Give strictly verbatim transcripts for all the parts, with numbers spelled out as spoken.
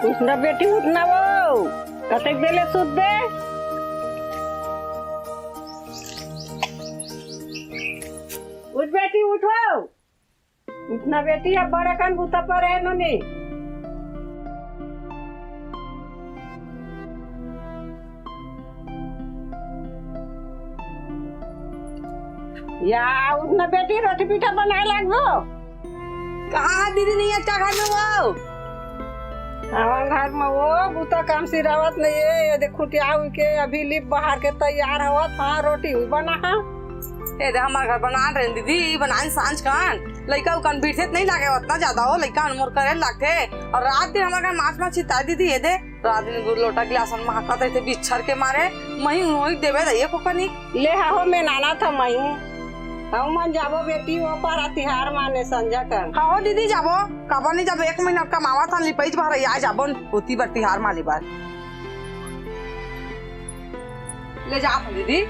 उठ ना बेटी, उठ ना वो। कतेक बेले सुत बे? उठ बेटी, उठ वो। उठ ना बेटी, अब बड़ा कन बूता परे हे नोनी। या, उठ ना बेटी, रोटी पीठा बनाए लागबो। कहाँ है दीदी, नहीं अच्छा घर में वो? हमार घर में वो बूता काम सिरावत नहीं है। ये देख, खुटिया हुई के अभी लिप बाहर के तैयार होवत। हाँ, रोटी हुई बना, हाँ। ए दे, हमार घर बनान रहे दीदी, बनान सांझ कान। लइका उकन बीठे त नहीं लागे, उतना ज्यादा हो, लइका अनमोर करे लागथे। और रात दिन हमार घर माछ माछ छिता दीदी, ये दे, रात दिन दू लोटा गिलास में महकत रहिथे बिच्छर के मारे। मही वही देवे द एको कनी। ले हा हो, मैं नाना था मही। हम मन जाबो बेटी, वो पारा तिहार माने संझा कर। हाँ हो दीदी, जाबो। काबर नहीं जाबो, एक महीना कमावा था, लिपैज भर आ जाबो, ओती बर तिहार माने बर। ले जात हूँ दीदी।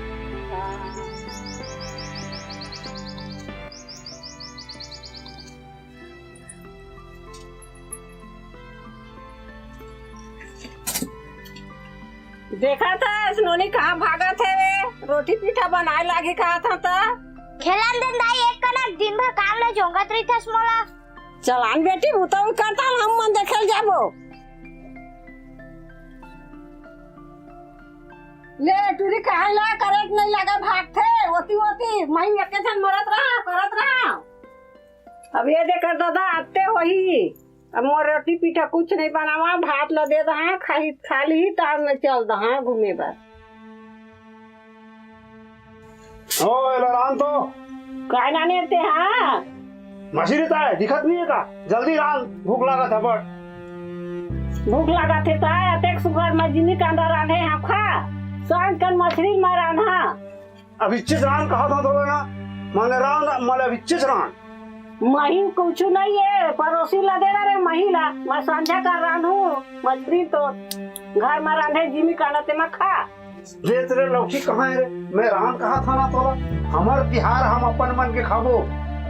देखा था, नोनी कहाँ भागत हे वे? रोटी पीठा बनाए लागे कहा था त। खेलन देन दाई, एक कनक दिन भर काम ले जोंगत रहिथस मोला। चलान बेटी, वो तो करता, हम मन देखे ल जाबो। ले टूरी, कहाँ ला करंट नहीं लगा, भागथे ओती ओती, मही एके झन मरत रहा, करत रहा। अब ये देकर दादा, आते वही। अब मोर रोटी पीठा कुछ नहीं बनावा, भात ला दे दहा, खाही, खा ली, तार में चल दहा घूमे बर। ओ, एला रांध तो। काय नाने ते हा? मछली ताय, दिखत नहीं है का? जल्दी रांध, भूख लागत है बड़। भूख लागत है ताय, अतेक सुगर में जिमी कांदा रांधे हा खा। सांझ कन मछली में रांधा। अभी चिच रांध कहा था तो ना, माने रांध, माने अभी चिच रांध। मही कुछ नहीं है, पड़ोसी ला दे रहे मही ला, मैं संझा कर रांधू, मछली तो घर में रांधे जिमी कांदा ते में खा। रे तेरे लौकी कहाँ है रे? मैं रांध कहा था ना तोला, हमर तिहार हम अपन मन के खाबो,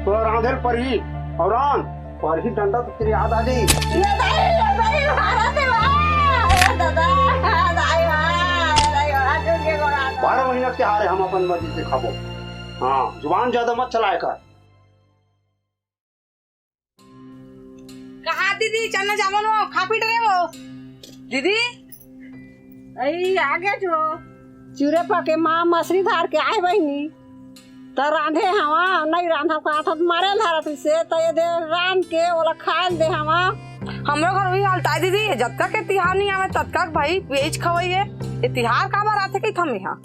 तोला रांधे ल परही। और रांध परही, डंडा तो तेरे याद आ जाई। ये दाई, ये दाई, मारा दे बा। ये दादा, दाई बा, ये दाई बा, जोर के गोड़ा दो। बारह महीना तिहार है, हम अपन मर्जी से खाबो। हाँ, जुबान ज्यादा मत चलाए कर। कहा दीदी, चलना जावन वो, खा पी डरे वो। दीदी, अई, आगे जो। चूरे पके माँ मछली धार के आए बहिनी। त रांधे हवा, नहीं रांधब कहा था, मारे ल धरत से, त ये दे रांध के ओला खाए ल दे हवा। हमरो घर वही हाल ताय दीदी, जतका के तिहार नहीं आवे, ततका के भाई बेच खवई है। ये तिहार काबर आथे कि थम यहाँ?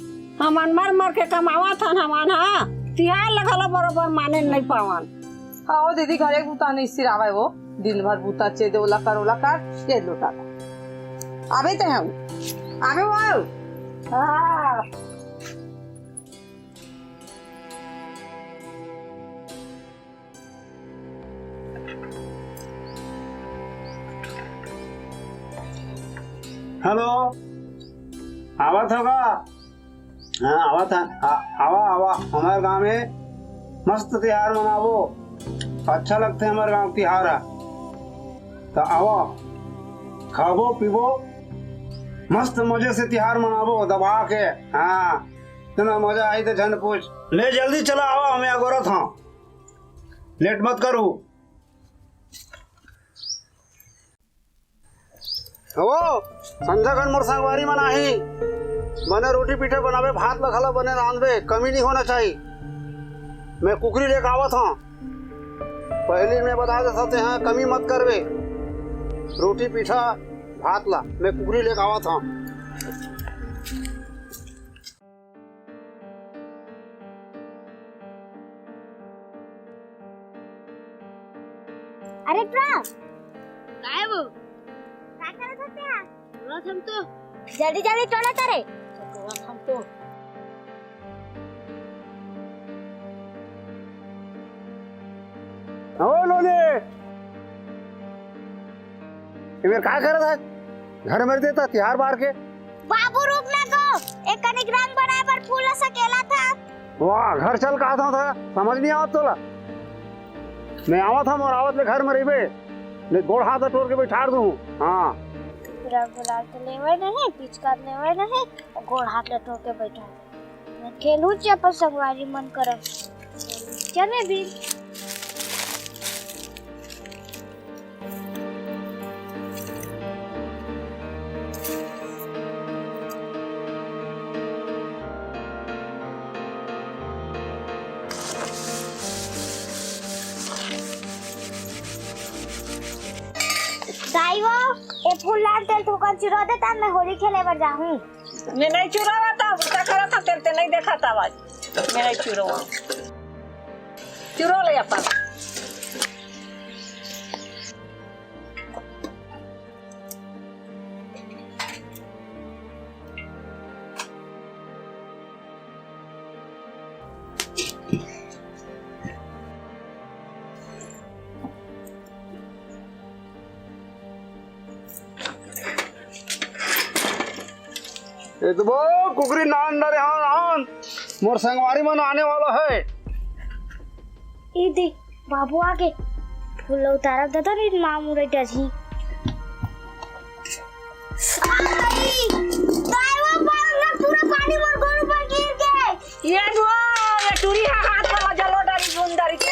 हमन मर मर के कमावत हन, हमन हा तिहार ल घलो बरोबर माने नहीं पावन। हाँ, ओ दीदी, घरे बूता नहीं सिरावय वो। दिन भर बूता चे दे, ओला कर, ओला कर, ये लोटा कर। आबे ते हम। आबे वो। हाँ। हेलो, आवत हो का? हाँ, आवा था। आ, आवा, आवा, हमारे गांव में मस्त तिहार मनाबो। अच्छा लगते हमारे गांव तिहार है। तो आवा, खाबो, पीबो, मस्त मजे से तिहार मनाबो, दबा के। हाँ, इतना मजा आई तो झन पूछ। ले, जल्दी चला, आवा, हमें अगोरत हाँ। लेट मत करू। हो, संझा कन मोर संगवारी मन आही। बने रोटी पीठे बनाबे, भात ल घला बने रांधबे, कमी नहीं होना चाहिए। मैं कुकरी लेके आवत हूँ। पहली मैं बता देता ते हाँ, कमी मत करबे। रोटी पीठा भात ला मैं कुकरी लेके आवत हूँ। अरे ट्रक, काय वो? काय करत हस तेहा? टोरत हंव तो। जल्दी जल्दी टोरत रे। टोरत हंव तो। ओ लोले, एमेर काय करत हस? घर में देता तिहार बार के। बाबू रुक ना तो, एक कनिक रंग बनाए बर फूल ला सकेलत हंव। वाह, घर चल कहा था, था, समझ नहीं आवत तोला। मैं आवत हंव, मोर आवत ले घर में रहिबे, नहीं गोड़ हाथ टोर के बैठार दूं। हाँ। रंग गुलाल तो लेवे नहीं, पिचकार लेवे नहीं, गोड़ हाथ ल टोर के बैठा। मैं खेलहूँ च अपन संगवारी मन करा। चले भी। दाई वो, ए फूल लान तेल थोकन चुरा दे, तब मैं होली खेले बर जाहूँ। मैं नहीं चुरावा, तब गुस्सा करत हा, तेल ते नहीं देखा, तब आज मैं नहीं चुरावा। चुरो ले अपन। ए तो वो कुकरी नान डरे, हाँ, नान। मोर संगवारी मन आने वाला है। ए दे, बाबू आगे। फूल उतारा दे तो नहीं, माँ मुरे डरही। आई, दाई वो पानी में पूरा पानी मोर गोड़ पर गिर गए। ये वो, ये टूरी हा हाथ में जलो डरी, गुन डरी के।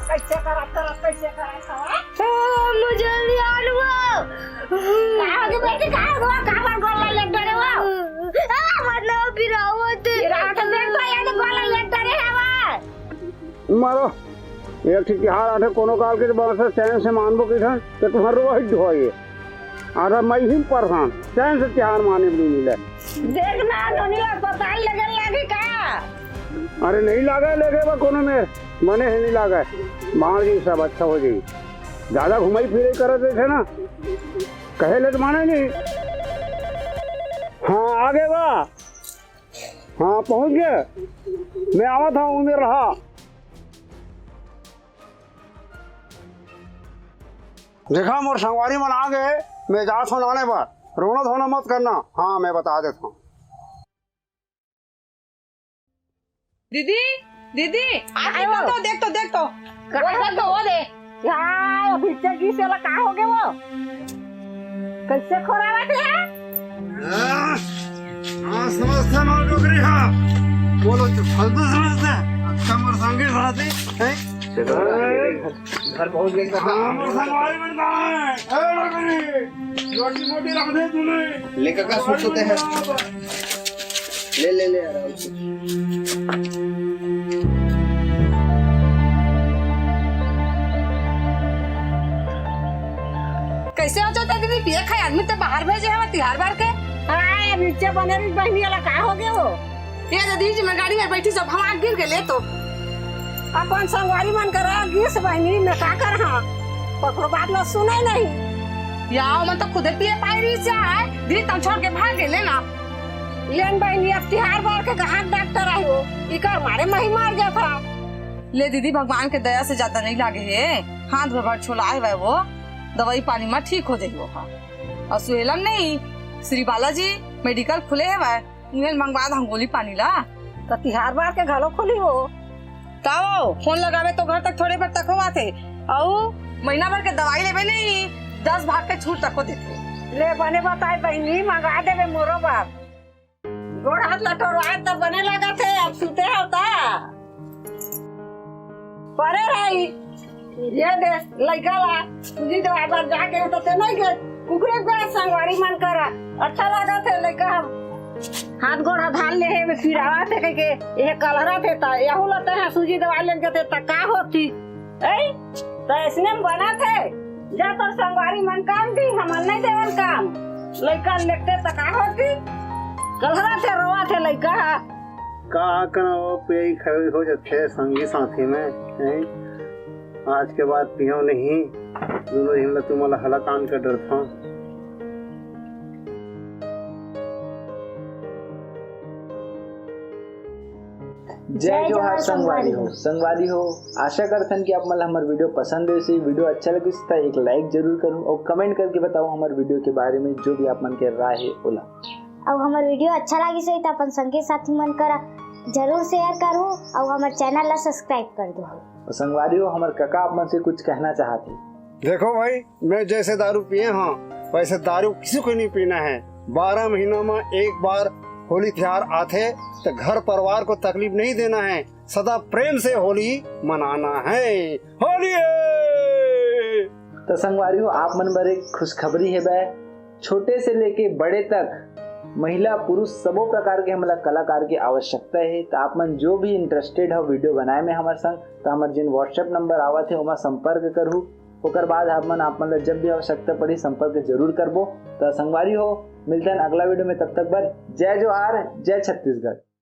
कैसे करत, करत, कैसे करत, करत? ओ, मुझे लिया वो। का हो गया बेटी, का हो गया? का बार गोड़ लग डरे वो? आ, मतलब गिरावत। गिरावत देख तो, ये तो गोड़ लग डरे है वो। मारो, एक ठिक तिहार आथे कोनो काल के, जब से चैन से मानबो किथन, तो तुम्हार रोहित ढोए। अरे मैं ही परेशान, चैन से तिहार माने भी नहीं मिले। देखना, दुनिया अस्पताल लगे लागे का? अरे नहीं लागे, लगे बा कोनो में, मने ही नहीं लागे। बाहर जी सब अच्छा हो जाई। ज्यादा घुमाई फिरे करत रहे थे ना, कहे ले तो माने नहीं। हाँ, आगे बा। हाँ, पहुँच गए। मैं आवत हूँ, उमें रहा। देखा, मोर संगवारी मन आ गए, मैं जात हूँ लाने बर। रोना धोना मत करना। हाँ, मैं बता देता हूँ। दीदी, दीदी, आ आए देख तो, हो। देख तो, देख तो। का बोल है तो। वो दे। यार, अभी चल गई से वाला का हो गया वो? कैसे खोरा बाटे है? हाँ, हाँ, समझते ना डोकरी, हाँ। बोलो तो फालतू समझते हैं। अच्छा, मोर संगी साथी, हैं? चलो, घर, घर पहुंच गए। हाँ, मोर संगवारी बनता है। ए, डोकरी, रोटी मोटी रख दे तूने। लेकर का सोचते हैं? ले, ले, ले, आराम से। कैसे हो जाता दीदी? पिए खाए आदमी तो बाहर भेजे हवा तिहार बार के। हाय, नीचे बने रही बहनी वाला का हो गया हो? ये दीदी जी, मैं गाड़ी में बैठी, सब हम आग गिर गए ले तो। अपन संगवारी मन करा गिस बहनी में का कर, हाँ, पकड़ो बात ला सुने नहीं। या, मन तो खुदे पिए पाए रही से आए, दीदी तम छोड़ के भाग गए ले ना। लेन बहनी, अब तिहार बार के कहाँ डॉक्टर आए हो, इकर मारे मही मार गया था। ले दीदी, भगवान के दया से ज्यादा नहीं लागे हे, हाथ भर भर छोला आए हुए वो, दवाई पानी में ठीक हो जाई वो। हाँ, और सुहेलम नहीं, श्री बालाजी मेडिकल खुले हे वह, उहें मंगवा दहूं गोली पानी ला। तो तिहार बार के घलो खुली हो। ताओ, फोन लगावे तो घर तक थोड़े भर तक होवा थे। अउ महीना भर के दवाई लेबे नहीं, दस भाग के छूट तक को देथे। ले बने बताए बहिनी, मंगा देबे मोरो बाप। गोड़ हाथ लटोराए त बने लगा थे, अब सुते हो ता। परे रही, ये दे, लइका ला, तुझी दवाई बार जाके तो ते नहीं गए, कुकरे गए संगवारी मन करा, अच्छा लगा थे लइका हम। हाथ गोड़ धार ले हे, में पिरावा थे कह के, ये कलहरा थे ता, यहू लते हैं सूजी दवाई लेन के थे ता, का होती? ए, तो ऐसने में बना थे, जा तोर संगवारी मन काम दी, हमन नहीं देवन काम। लइका लेते ता का होती? कलहरा थे, रोवा थे लइका हा। का करा वो, पियई खवई हो जाथे संगी साथी में, हैं? आज के बाद पियो नहीं, दोनों झन ला तुमन ला हलाकान कर डरथों। जय जोहार संगवारी हो। संगवारी हो, आशा करथन कि आप मन ला हमर वीडियो पसंद होइस। वीडियो अच्छा लगिस त एक लाइक जरूर करू और कमेंट करके बताओ हमर वीडियो के बारे में जो भी आप मन के राय हे ओला। अउ हमर वीडियो अच्छा लगिस होही त अपन संगी साथी मन करा जरूर शेयर करू अउ हमर चैनल ला सब्सक्राइब कर दो। और संगवारी हो, हमर कका आप मन से कुछ कहना चाहत हे। देखो भाई, मैं जैसे दारू पिए हूँ, वैसे दारू किसी को नहीं पीना है। बारह महीना में एक बार होली त्योहार आथे, तो घर परिवार को तकलीफ नहीं देना है, सदा प्रेम से होली मनाना है। होली है। तो संगवारी हो, आप मन बर एक खुशखबरी हे बे। छोटे से लेके बड़े तक महिला पुरुष सबो प्रकार के हमला कलाकार के आवश्यकता हे। तो आप मन जो भी इंटरेस्टेड हो वीडियो बनाए में हमर संग, तो हमर जिन WhatsApp नंबर आवत हे ओमा संपर्क करहू। ओकर बाद आप मन आप मन ला जब भी आवश्यकता पड़ी संपर्क जरूर करबो। तो संगवारी हो, मिलते हैं अगला वीडियो में, तब तक बर जय जोहार, जय छत्तीसगढ़।